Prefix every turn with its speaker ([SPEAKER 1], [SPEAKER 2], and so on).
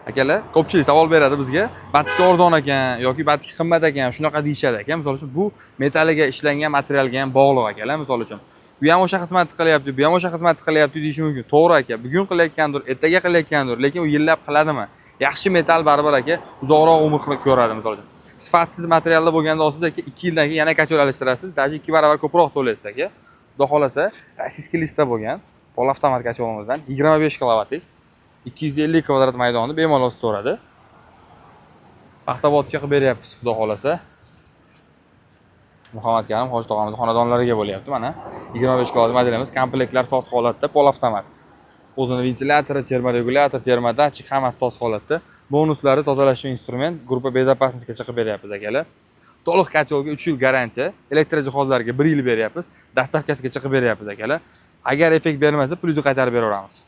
[SPEAKER 1] Akalar, ko'pchilik savol beradi bizga, "Battiki arzon ekan yoki battiki qimmat ekan", shunaqa deyishadi, aka. Misol uchun, bu metalliga ishlangan materialga ham bog'liq, akalar. Misol uchun, bu ham o'sha xizmatni qilyapti, bu ham o'sha xizmatni qilyapti deyishi mumkin. To'g'ri, aka, bugun qilayotgandir, ertaga qilayotgandir, lekin u yillab qiladimi? Yaxshi metal baribir, aka, uzoqroq umr qilib ko'radi. Misol uchun, sifatsiz materialda bo'lganda olsangiz, aka, 2 yildan keyin yana котёл alishtirasiz, даже 2 barobar ko'proq to'laysiz, aka. Xudo xohlasa, российский лист da bo'lgan полуавтомат котёл imizdan 25 kilovatlik, 250 kvadrat maydonni bemalol isitaveradi. Paxtavodga qilib beryapmiz, xudo xohlasa. Muhammad Karim hoji tog'amiz xonadonlariga bo'lyapti. Mana, 25 kilovat modelimiz, komplektlar soz holatda, полуавтомат. O'zini ventilyatori, termoregulyator, термодатчик, hammasi soz holatda. Bonuslari tozalash instrument, группа безопасность gacha qilib beryapmiz, akalar. To'liq котёл ga 3 yil garantiya, elektr jihozlarga 1 yil beryapmiz, доставка sigacha qilib beryapmiz, akalar. Agar effekt bermasa, pulingizni qaytarib beraveramiz.